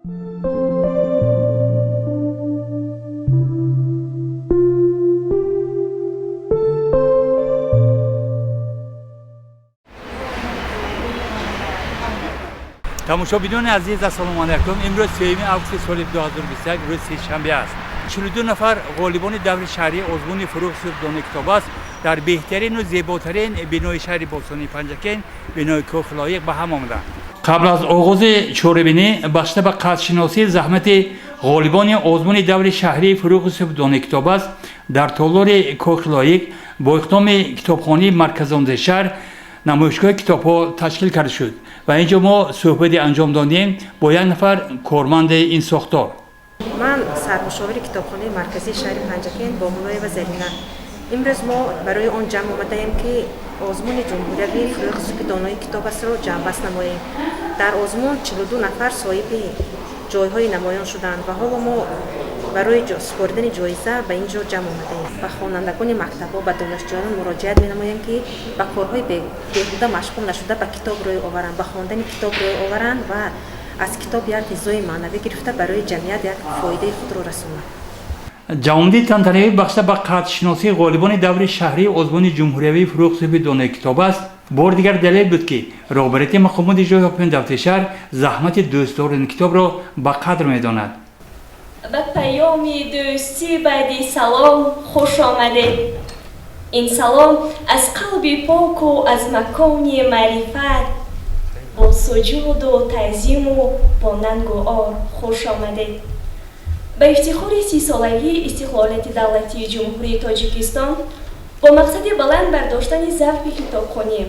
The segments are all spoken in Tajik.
Тамошобинони азиз, ассалому алайкум. Имрӯз 3 августи соли 2021, рӯзи сешанбе аст. 42 нафар ғолибони даври шаҳрии озмуни «Фурӯғи субҳи донои китоб аст» дар беҳтарину зеботарин бинои шаҳри бостонии Панҷакент, бинои Кохи Лоиқ, ба ҳам омаданд. Қабл аз оғози чорабинӣ, бахшида ба қадршиносии заҳмати ғолибони озмуни даври шаҳрии «Фурӯғи субҳи донои китоб аст» дар толори Кохи Лоиқ бо иқдоми китобхонии марказомӯзаи шаҳр намоишгоҳи китобҳо ташкил карда шуд ва ин ҷо мо суҳбате анҷом додем бо як нафар корманди ин сохтор. Ман сармушовири китобхонаи марказии шаҳри Панҷакент Бомулоева Зарина. Имрӯз мо барои он ҷамъ омадаем, ки озмуни ҷумҳуриявии «Фурӯғи субҳи донои китоб астро ҷамъбаст намоем. Дар озмун 42 нафар соҳиби ҷойҳои намоён шуданд ва ҳоло мо барои супоридани ҷоиза ба ин ҷо ҷамъ омадаем. Ба хонандагони мактабҳо, ба донишҷӯён муроҷиат менамоем, ки ба корҳои беҳуда машғул нашуда, ба китоб рӯй оваранд, ба хондани китоб рӯй оваранд ва аз китоб як ғизои маънавӣ гирифта, барои ҷамъият як фоидаи худро расонанд. Ҷавонди тантанавӣ, бахшида ба қадршиносии ғолибони даври шаҳрии озмуни ҷумҳуриявии «Фурӯғи субҳи донои китоб аст», бори дигар далел буд, ки роҳбарияти мақомоти иҷрои ҳокимияти давлати шаҳр заҳмати дӯстдорони китобро ба қадр медонад. Ба паёми дӯстӣ баъди салом хуш омадед. Ин салом аз қалби поку аз макони маърифат, бо суҷуду таъзиму бо нангу ор хуш омадед. Ба ифтихори 30-солагии истиқлолияти давлатии Ҷумҳурии Тоҷикистон, бо мақсади баланд бардоштани завқи китобхонӣ,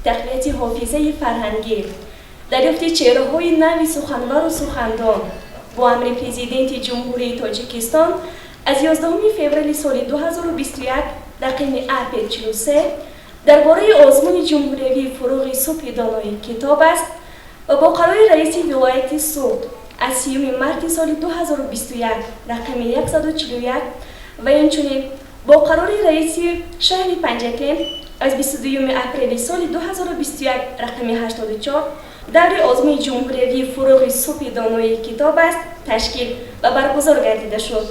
тақвияти ҳофизаи фарҳангӣ, дарёфти чеҳраҳои нави суханвару сухандон, бо амри Президенти Ҷумҳурии Тоҷикистон аз 11 феврали соли 2021 рақами АП 43 дар бораи озмуни ҷумҳуриявии «Фурӯғи субҳи донои китоб аст» ва бо қарори раиси вилояти Суғд аз 30 марти соли 2021 рақами 141 ва инчунин бо қарори раиси шаҳри Панҷакент аз 22 апрели соли 2021 рақами 84 даври озмуни ҷумҳуриявии «Фурӯғи субҳи донои китоб аст» ташкил ва баргузор гардида шуд,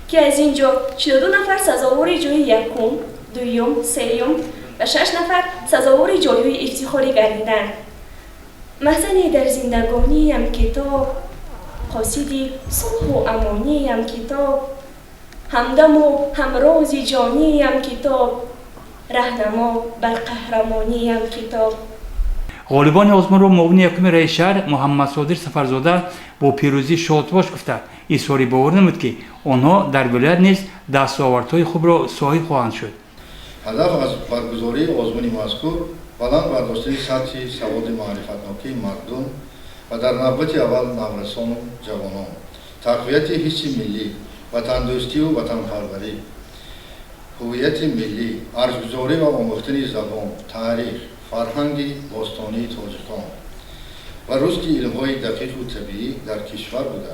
ки аз ин ҷо 42 нафар сазовори ҷои якум, дуюм, сеюм ва шаш нафар сазовори ҷойҳои ифтихорӣ гардиданд. Маҳзане дар зиндагониям китоб, қосиди сулҳу амониям китоб, ҳамдаму ҳамрози ҷониям китоб, раҳнамо бар қаҳрамониям китоб. Ғолибони озмунро муовини якуми раиси шаҳр Муҳаммадсодир Сафарзода бо пирӯзӣ шодбош гуфта, изҳори бовар намуд, ки онҳо дар вилоят низ дастовардҳои хубро соҳиб хоҳанд шуд. Ҳадаф аз баргузории озмуни мазкур баланд бардоштани сатҳи саводи маърифатнокии мардум ва дар навбати аввал наврасону ҷавонон, тақвияти ҳисси миллӣ, ватандӯстию ватанпарварӣ, ҳуввияти миллӣ, арҷгузорӣ ва омӯхтани забон, таърих, фарҳанги бостонии тоҷикон ва рушди илмҳои дақиқу табиӣ дар кишвар буда,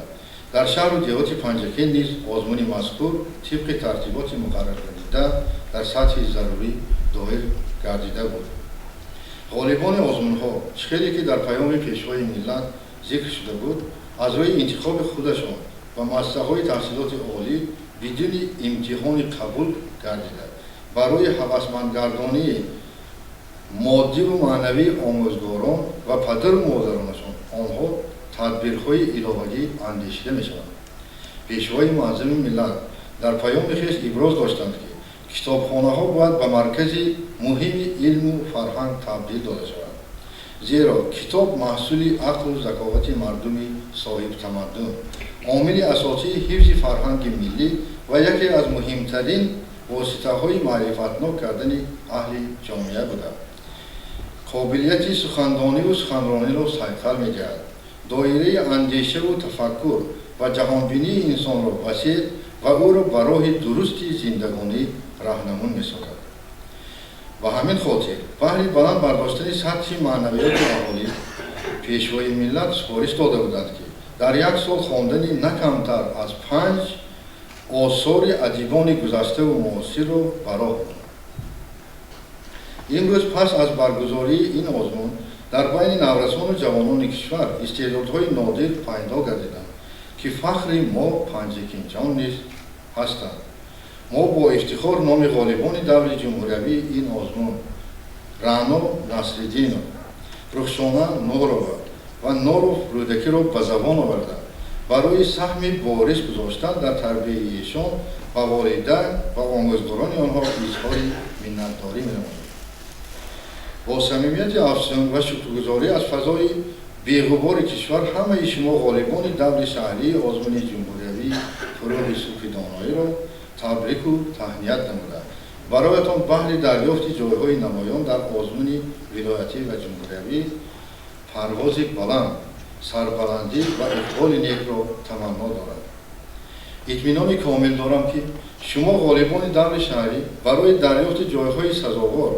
дар шаҳру деҳоти Панҷакент низ озмуни мазкур тибқи тартиботи муқарраргардида дар сатҳи зарурӣ доир гардида буд. Ғолибони озмунҳо, чӣ хеле ки дар паёми Пешвои миллат зикр шуда буд, аз рӯи интихоби худашон ба муассисаҳои таҳсилоти олӣ бидуни имтиҳони қабул гардида, барои ҳавасмандгардонии моддиву маънавии омӯзгорон ва падару модаронашон онҳо тадбирҳои иловагӣ андешида мешаванд. Пешвои муаззами миллат дар паёми хеш иброз доштанд, ки китобхонаҳо бояд ба маркази муҳими илму фарҳанг табдил дода шаванд, зеро китоб маҳсули ақлу заковати мардуми соҳибтамаддун, омили асосии ҳифзи фарҳанги миллӣ ва яке аз муҳимтарин воситаҳои маърифатнок кардани аҳли ҷомеа буда, қобилияти сухандониву суханрониро сайқал медиҳад, доираи андешаву тафаккур ва ҷаҳонбинии инсонро васеъ ва ӯро ба роҳи дурусти зиндагонӣ раҳнамун месозад. Ба ҳамин хотир, баҳри баланд бардоштани сатҳи маънавиёти аҳолӣ, Пешвои миллат супориш дода буданд, ки дар як сол хондани на камтар аз панҷ осори адибони гузаштаву муосирро ба роҳ монад. Имрӯз, пас аз баргузории ин озмун, дар байни наврасону ҷавонони кишвар истеъдодҳои нодир пайдо гардиданд. ки фахри мо панҷакентиён низ ҳастанд. Мо бо ифтихор номи ғолибони даври ҷумҳуриявии ин озмун Раъно Насриддинов, Рухшона Нурова ва Норов Рӯдакиро ба забон оварда, барои саҳми борис гузоштан дар тарбияи эшон ба волидайн ва омӯзгорони онҳо изҳори миннатдорӣ менамоем. Бо самимияти афзун ва шукргузорӣ аз фазои беғубори кишвар ҳамаи шумо ғолибони даври шаҳрии озмуни ҷумҳуриявии Фурӯғи субҳи доноиро табрику таҳният намуда, бароятон баҳри дарёфти ҷойҳои намоён дар озмуни вилоятӣ ва ҷумҳуриявӣ парвози баланд, сарбаландӣ ва иқболи некро таманно дорам. Итминони комил дорам, ки шумо ғолибони даври шаҳрӣ барои дарёфти ҷойҳои сазовор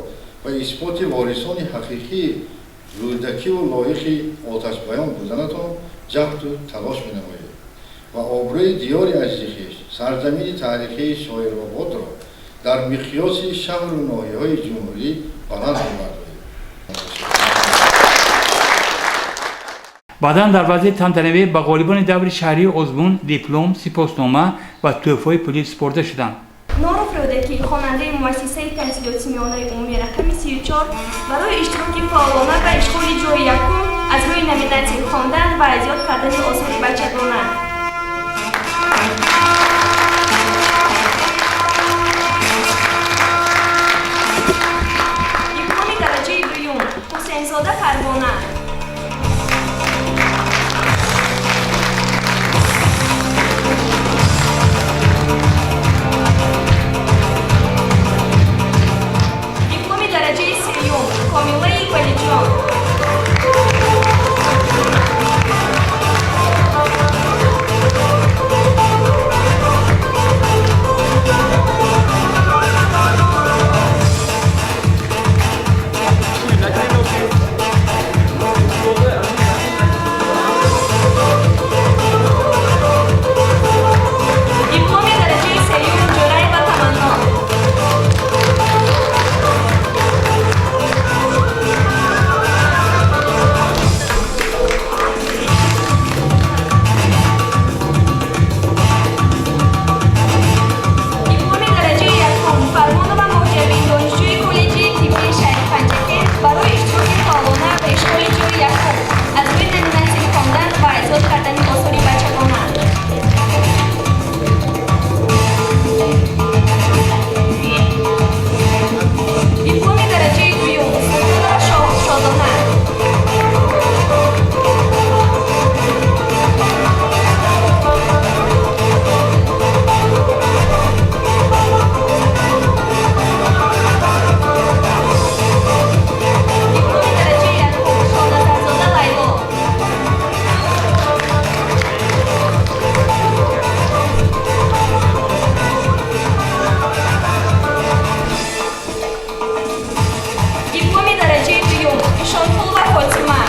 ва исботи ворисони ҳақиқии Рӯдакиву лоиқи оташбаён буданатон ҷаҳду талош менамоед ва обрӯи диёри азизи хеш, сарзамини таърихии Шоирободро дар миқёси шаҳру ноҳияҳои ҷумҳурӣ баланд мебардоред. Баъдан дар вазъи тантанавӣ ба ғолибони даври шаҳрии озмун диплом, сипоснома ва тӯҳфаҳои пулӣ супорда шуданд. Норов Рӯдакӣ, хонандаи муассисаи таҳсилоти миёнаи умумӣ рақами 34, барои иштироки фаъолона ва ишғоли ҷои якум аз рӯи номинатсияи хондан ва азёд кардани осори бачагона. Дипломи дараҷаи дуюм Ҳусейнзода Парвона. Дипломи дараҷаи сеюм Комилаи Валиҷон. Дипломи дараҷаи сеюм Ҷураева Таманно. Дипломи дараҷаи якум Фармонова Моҳҷабин, донишҷӯи коллеҷи тиббии шаҳри Панҷакент, барои иштироки фаъолона ва ишғоли ҷои якум аз рӯи номинатсияи хондан ва азёд кардани осори бачагона. Дипломи дараҷаи дуюм Султонова Шодона. Дипломи дараҷаи якум Шоназарзода Лайло. Дипломи дараҷаи дуюм Ишонқулова Фотима.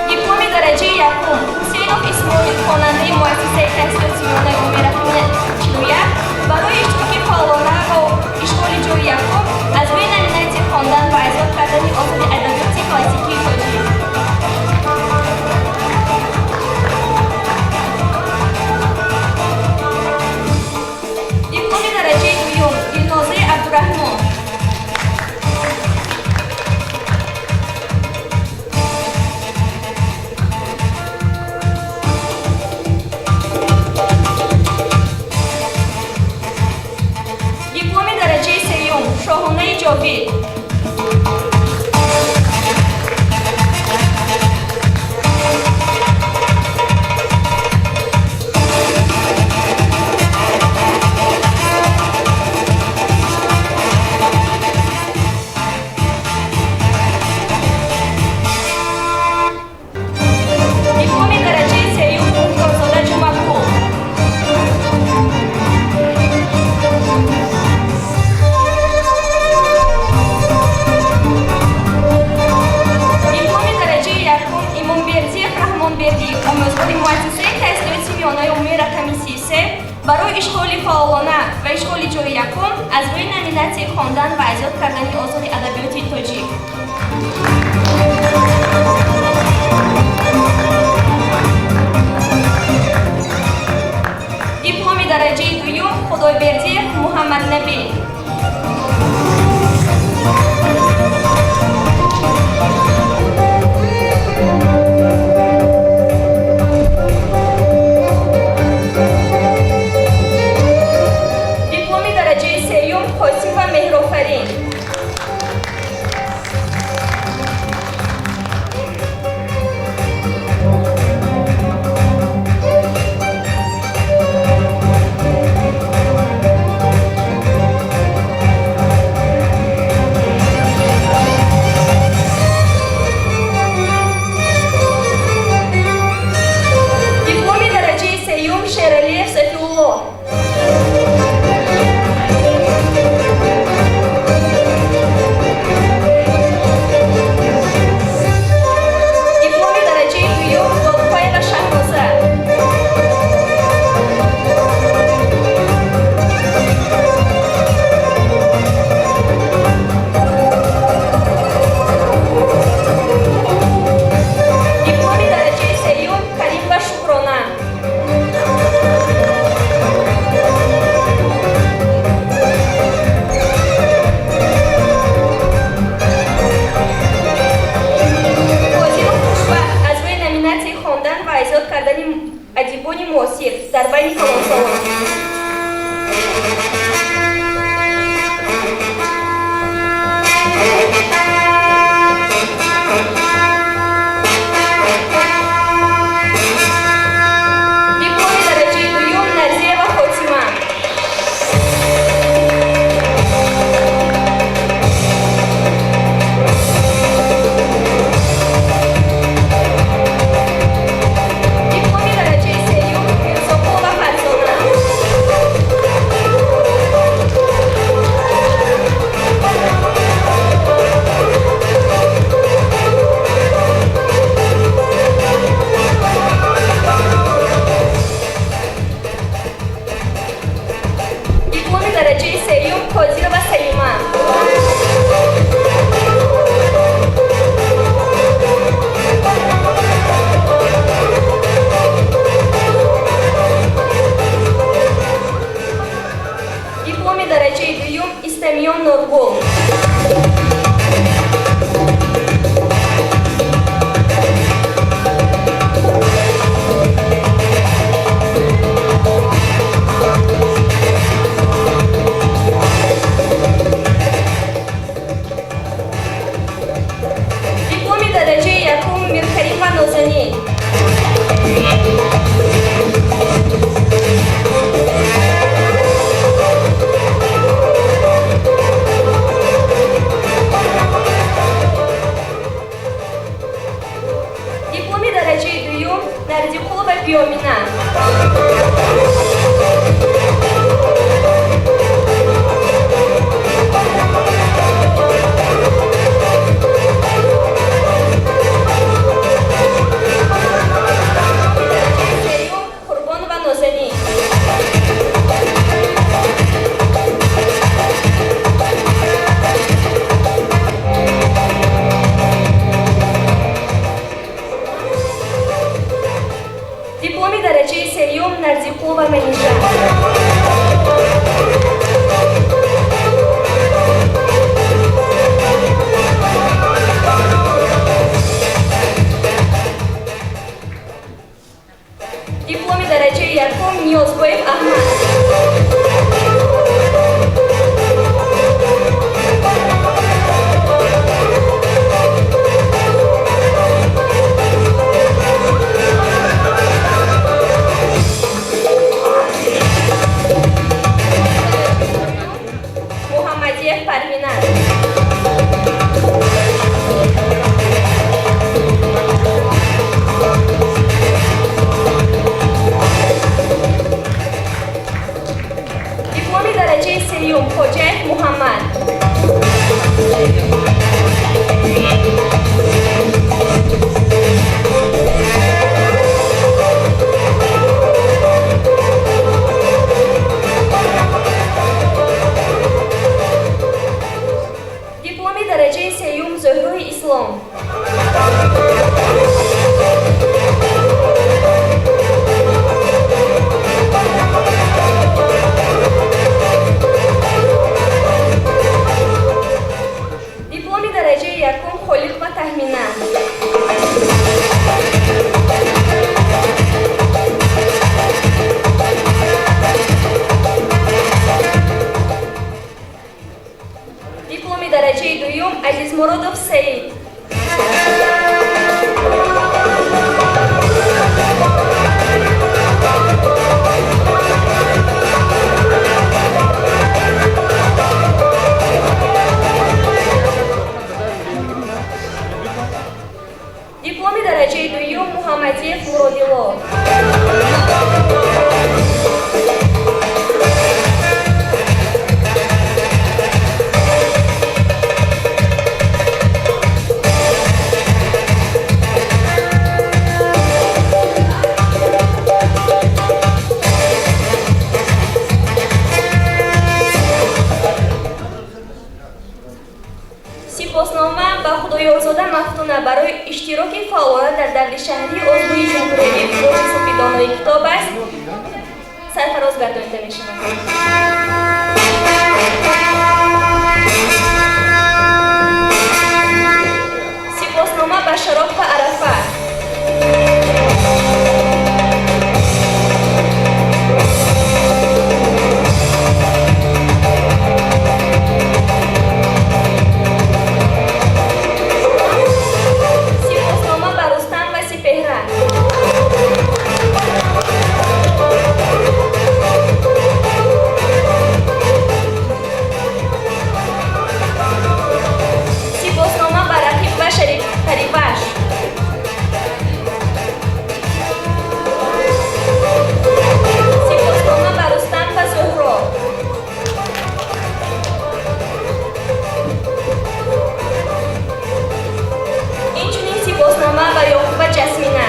Дипломи дараҷаи якум Ҳусейнов Исмоил, хонандаи муассисаи таҳсилоти миёнаи умумӣ рақами 41, барои иштироки фаъолона ва ишғоли ҷои якум аз рӯи номинатсияи хондан ва азёд кардани осори адабиёти классикии тоҷик. Дипломи дараҷаи дуюм Дилнозаи Абдураҳмон. Дипломи дараҷаи сеюм Шоҳонаи Ҷовид. Дипломи дараҷаи сеюм Мухторзода Ҷумақул. Аз рӯи номинатсияи хондан ва аз ёд кардани осори адабиёти тоҷик. Дипломи дараҷаи дуюм Худойбердиев Муҳаммаднабӣ. Дипломи дараҷаи сеюм Қосимова Меҳрофарин. Дипломи дараҷаи сеюм Шералиев Сафиулло. Дипломи дараҷаи дуюм Додқоева Шаҳноза. Дипломи дараҷаи сеюм Каримова Шукрона. Фозилов Хушбахт аз рӯи номинатсияи хондан ва аз ёд кардани адибони муосир дар байни калонсолон. Дипломи дараҷаи дуюм Нарзиева Фотима. Дипломи дараҷаи сеюм Мирзоқулова Фарзона. Дипломи дараҷаи сеюм Қодирова Салима. Дипломи дараҷаи дуюм Истамиён Нургул. Дипломи дараҷаи якум Миркаримова Нозанин. Дипломи дараҷаи дуюм Нардиқулова Пиёмина. Дараҷаи сеюм Қурбонова Нозанин. Дипломи дараҷаи сеюм Нарзиқулова Манижа. Дипломи дараҷаи якум Ниёзбоев Аҳмад. Муҳаммадиев Парвина. Дипломи дараҷаи сеюм Хоҷаев Муҳаммад. дуюм Азизмуродов Саид. Дипломи дараҷаи дуюм Муҳаммадиев Муродило. Сипоснома ба Худоёрзода Мафтуна барои иштироки фаъолона дар даври шаҳрии озмуни ҷумҳуриявии «Фурӯғи субҳи донои китоб аст» сарфароз гардонида мешавад. Сипоснома ба Шароф ва Арафа. Сипоснома ба Рустам ва Сипеҳра. Сипоснома ба Рақиб ва Шарифпариваш. Сипоснома ба Рустам ва Зуҳро. Инчунин сипоснома ба Ёқуб ва Ҷасмина.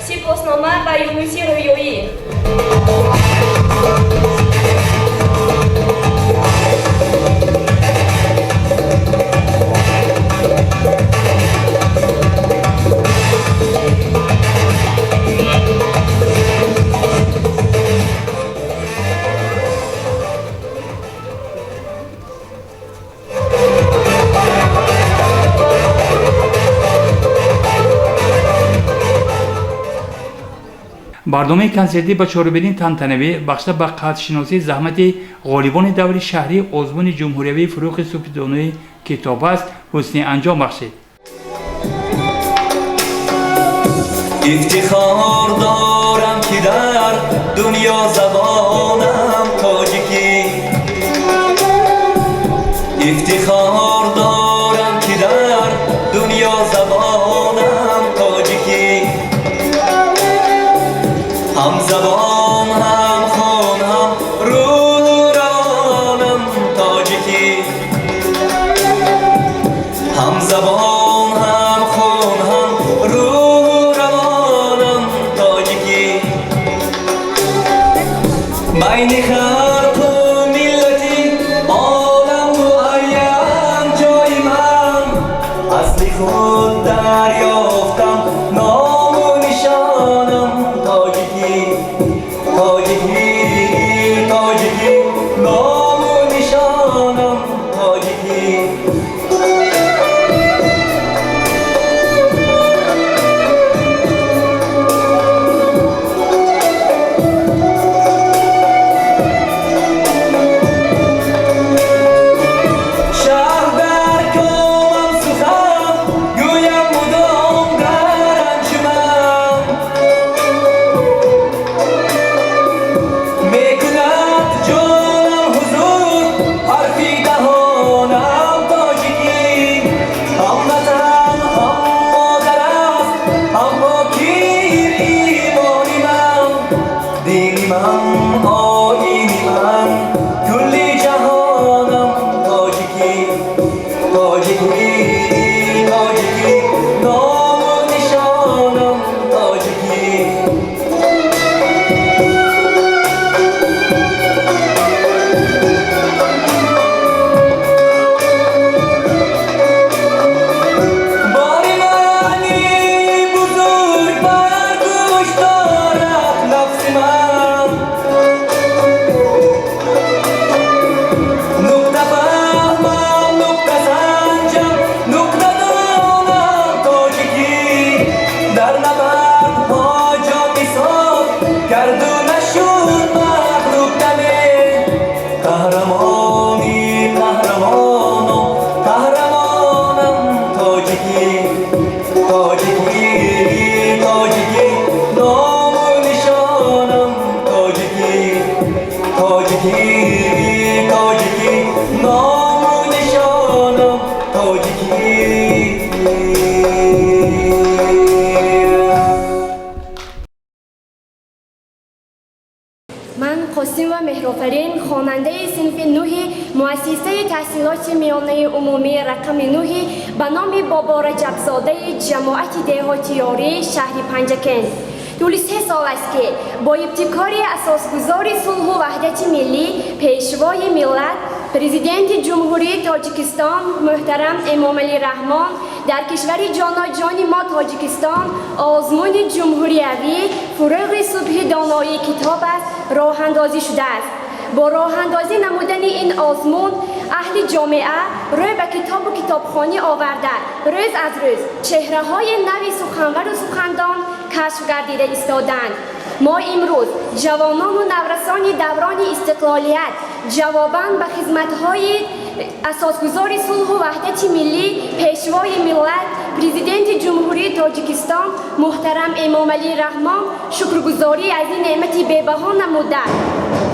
Сипоснома ба Юнуси Рӯёӣ. Барномаи консертӣ ба чорабинии тантанавӣ бахшида ба қадршиносии заҳмати ғолибони даври шаҳрии озмуни ҷумҳуриявии «Фурӯғи субҳи донои китоб аст» ҳусни анҷом бахшид. Ифтихор дорам, ки дар дунё забонам тоҷикӣ. Ифтихор дорам, ки дар дунё забонам тоҷикӣ. Ҳам забон, ҳам хун, ҳам рӯҳу равонам тоҷикӣ. Ҳам забон, ҳам хун, ҳам рӯҳу равонам тоҷикӣ. Байни халқу миллати олам муайян ҷои ман. Асли худ дарёфтам, ному нишонам тоҷикӣ. Тоҷикӣ, тоҷикӣ, ному нишонам тоҷикӣ. Шаҳр дар комам сухан гӯям мудом дар анҷуман. Мекунад ҷонам ҳузур ҳарфи даҳонам тоҷикӣ. Ҳам ватан, ҳам модар аст, ҳам покир имони ман. Дини ман, оини ман, кулли ҷаҳонам тоҷикӣ. Тоҷикӣ, тоҷикӣ, ному нишонам тоҷикӣ. Бори маъни бузург бар Қосимова Меҳрофарин, хонандаи синфи нӯҳи муассисаи таҳсилоти миёнаи умумӣ рақами нӯҳи ба номи Бобо Раҷабзодаи ҷамоати деҳоти Ёрӣ шаҳри Панҷакент. Тӯли 3 сол аст, ки бо ибтикори асосгузори сулҳу ваҳдати миллӣ, Пешвои миллат, Президенти Ҷумҳурии Тоҷикистон муҳтарам Эмомалӣ Раҳмон дар кишвари ҷоноҷони мо Тоҷикистон озмуни ҷумҳуриявӣ «Фурӯғи субҳи доноӣ китоб аст» роҳандозӣ шудааст. Бо роҳандозӣ намудани ин озмун аҳли ҷомеа рӯй ба китобу китобхонӣ оварда, рӯз аз рӯз чеҳраҳои нави суханвару сухандон кашф гардида истодаанд. Мо имрӯз, ҷавонону наврасони даврони истиқлолият, ҷавобан ба хизматҳои асосгузори сулҳу ваҳдати миллӣ, Пешвои миллат, Президенти Ҷумҳурии Тоҷикистон муҳтарам Эмомалӣ Раҳмон шукргузорӣ аз ин неъмати бебаҳо намуда,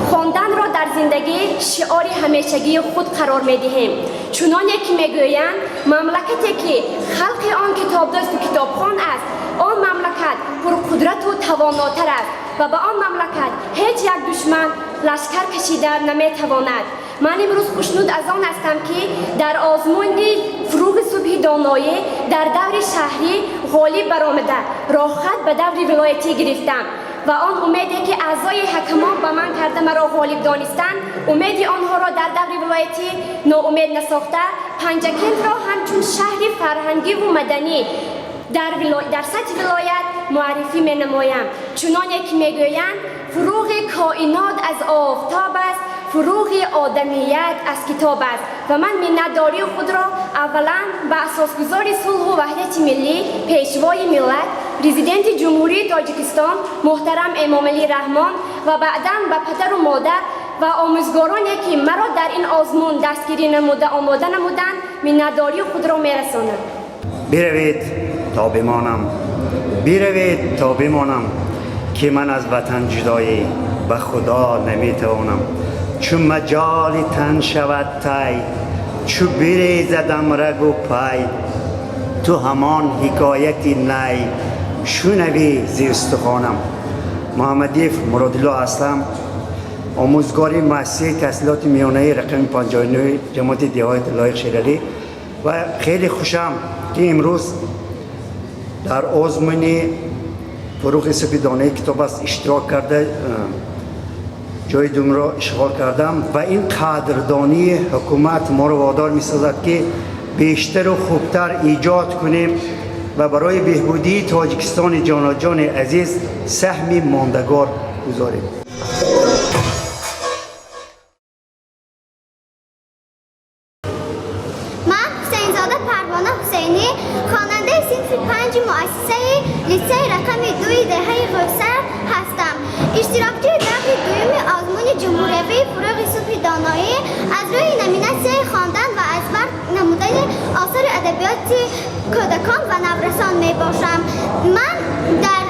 хонданро дар зиндагӣ шиори ҳамешагии худ қарор медиҳем. Чуноне ки мегӯянд, мамлакате ки халқи он китобдӯсту китобхон аст, он мамлакат пурқудрату тавонотар аст ва ба он мамлакат ҳеҷ як душман лашкар кашида наметавонад. Ман имрӯз хушнуд аз он ҳастам, ки дар озмуни «Фурӯғи субҳи доноӣ» дар даври шаҳрӣ ғолиб баромада, роҳхат ба даври вилоятӣ гирифтам ва он умеде ки аъзои ҳакамон ба ман карда, маро ғолиб донистанд, умеди онҳоро дар даври вилоятӣ ноумед насохта, Панҷакентро ҳамчун шаҳри фарҳангиву маданӣ дар сатҳи вилоят муаррифӣ менамоям. Чуноне ки мегӯянд, фурӯғи коинот аз офтоб аст, фурӯғи одамият аз китоб аст. Ва ман миннатдории худро аввалан ба асосгузори сулҳу ваҳдати миллӣ, Пешвои миллат, Президенти Ҷумҳурии Тоҷикистон муҳтарам Эмомалӣ Раҳмон ва баъдан ба падару модар ва омӯзгороне, ки маро дар ин озмун дастгирӣ намуда, омода намуданд, миннатдории худро мерасонам. Биравед то бимонам, биравед то бимонам, ки ман аз ватан ҷудоӣ ба Худо наметавонам. Чу маҷоли тан шавад тай, чу бирезадам рагу пай, ту ҳамон ҳикояти най шунавӣ зи устухонам. Муҳаммадиев Муродилло ҳастам, омӯзгори муассисаи таҳсилоти миёнаи рақами 59 ҷамоати деҳоти Лоиқ Шералӣ ва хеле хушам, ки имрӯз дар озмуни «Фурӯғи субҳи доноӣ китоб аст» иштирок карда, ҷои думро ишғол кардам ва ин қадрдонии ҳукумат моро водор месозад, ки бештару хубтар эҷод кунем ва барои беҳбудии Тоҷикистони ҷоноҷони азиз саҳми мондагор гузорем. Ман Ҳусейнзода Парвона Ҳусейнӣ, хонандаи синфи панҷи муассисаи литсейи рақами дуи деҳаи Ғӯсар ҳастам. Иштирокчии даври дуюми озмуни ҷумҳуриявии «Фурӯғи субҳи доноӣ» аз рӯи номинатсияи хондан ва аз бар намудани осори адабиёти кӯдакон ва наврасон мебошам. Ман дар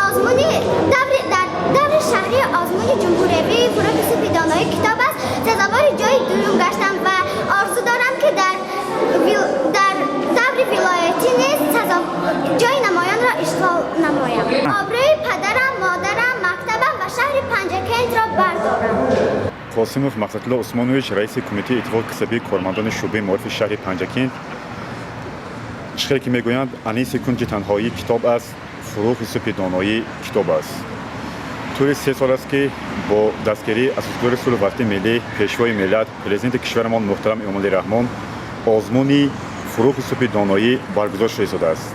озмуни даври дар даври шаҳрии озмуни ҷумҳуриявии «Фурӯғи субҳи доноӣ китоб аст» сазовори ҷои дуюм гаштам ва орзу дорам, ки дар даври вилоятӣ низ ҷои намоёнро ишғол намоям, обрӯи падарам, модарам, мактабам ва шаҳри Панҷакентро бардорам. Қосимов Мақсадулло Усмонович, раиси Кумитаи иттифоқи касабии кормандони шӯъбаи маорифи шаҳри Панҷакент. Чӣ хеле ки мегӯянд, аниси кунҷи танҳоӣ китоб аст, фурӯғи субҳи доноӣ китоб аст. Тӯли 3 сол аст, ки бо дастгирии асосгузори сулҳу ваҳдати миллӣ, Пешвои миллат, Президенти кишварамон муҳтарам Эмомалӣ Раҳмон озмуни «Фурӯғи субҳи доноӣ» баргузор шуда истодааст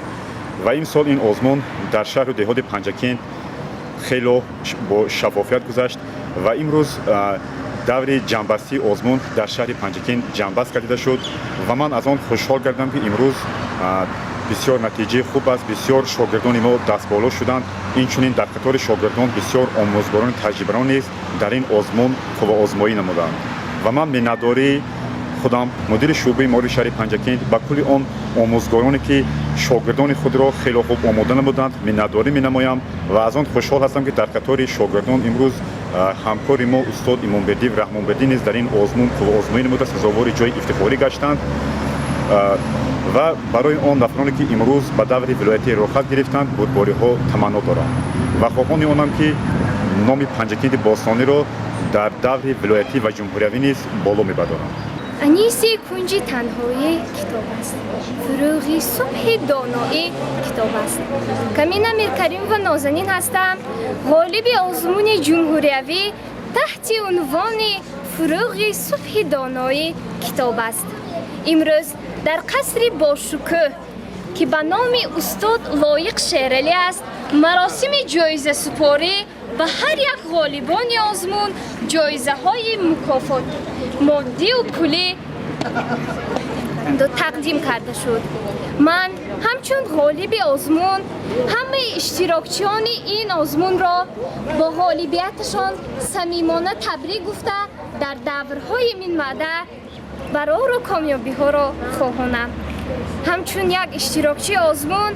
ва имсол ин озмун дар шаҳру деҳоти Панҷакент хело бо шаффофият гузашт ва имрӯз даври ҷамъбастии озмун дар шаҳри Панҷакент ҷамъбаст гардида шуд ва ман аз он хушҳол гардам, ки имрӯз бисёр натиҷаи хуб аст, бисёр шогирдони мо дастболо шуданд. Инчунин дар қатори шогирдон бисёр омӯзгорони таҷрибаро низ дар ин озмун қувваозмоӣ намуданд ва ман миннатдории худам, мудири шӯъбаи маорифи шаҳри Панҷакент, ба кулли он омӯзгороне, ки шогирдони худро хело хуб омода намуданд, миннатдорӣ менамоям ва аз он хушҳол ҳастам, ки дар қатори шогирдон имрӯз ҳамкори мо устод Имомбердиев Раҳмонбердӣ низ дар ин озмун қувваозмоӣ намуда, сазовори ҷои ифтихорӣ гаштанд ва барои он нафароне, ки имрӯз ба даври вилоятӣ роҳхат гирифтанд, бурдбориҳо таманно дорам ва хоҳони онам, ки номи Панҷакенти бостониро Дар даври вилоятӣ ва ҷумҳуриявӣ низ боло мебардоранд. Аниси кунҷи танҳоӣ китоб аст, фурӯғи субҳи доноӣ китоб аст. Камина Миркаримова Нозанин ҳастам, ғолиби озмуни ҷумҳуриявӣ таҳти унвони фурӯғи субҳи доноӣ китоб аст. Имрӯз дар қасри бошукӯҳ, ки ба номи устод Лоиқ Шералӣ аст, маросими ҷоизасупорӣ ба ҳар як ғолибони озмун ҷоизаҳои мукофот моддию пулӣ тақдим карда шуд. Ман ҳамчун ғолиби озмун ҳамаи иштирокчиёни ин озмунро бо ғолибияташон самимона табрик гуфта, дар даврҳои минбаъда барору комёбиҳоро хоҳонам. Ҳамчун як иштирокчии озмун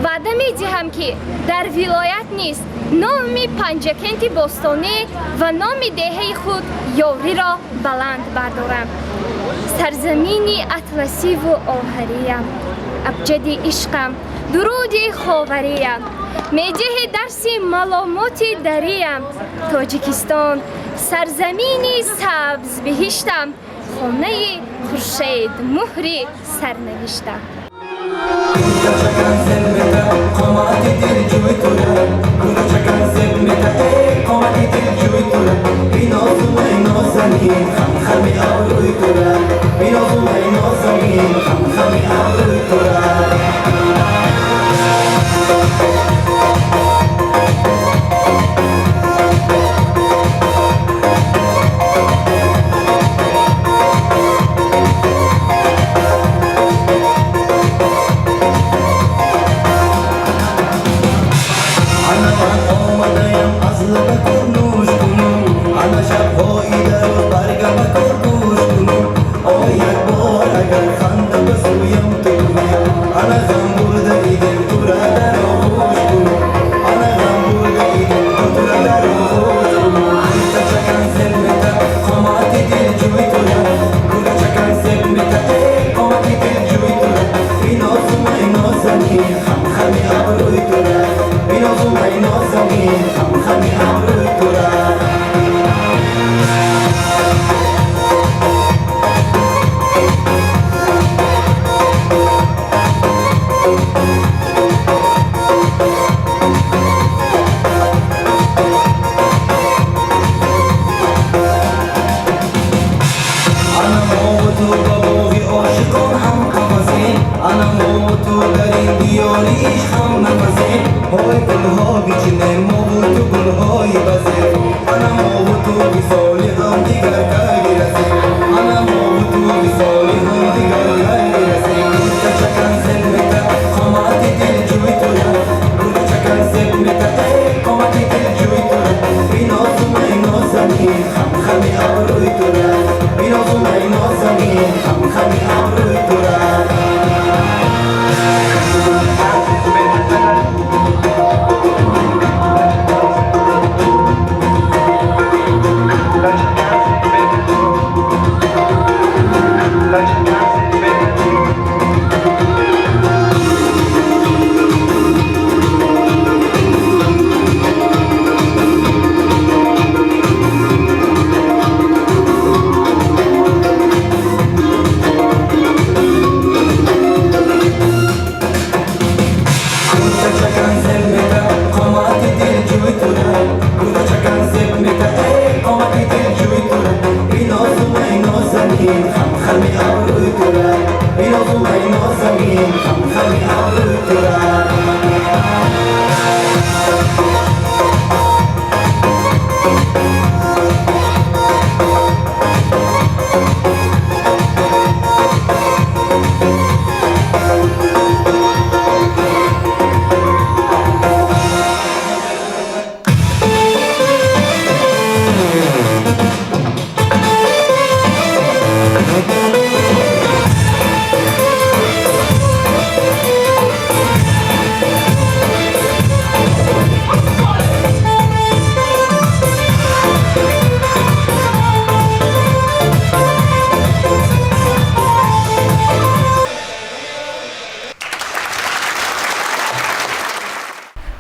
ваъда медиҳам, ки дар вилоят низ номи Панҷакенти бостонӣ ва номи деҳаи худ Ёриро баланд бардорам. Сарзамини атласиву оҳариям, абҷади ишқам, дуруди ховариям, медиҳи дарси маломоти дариям, Тоҷикистон, сарзамини сабзбиҳиштам, хонаи хуршедмуҳри сарнавиштам.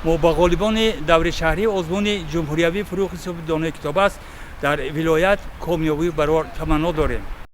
Мо ба ғолибони даври шаҳрии озмуни ҷумҳуриявии фурӯғи субҳи донои китоб аст. Дар вилоят комёбӣ барор таманно дорем.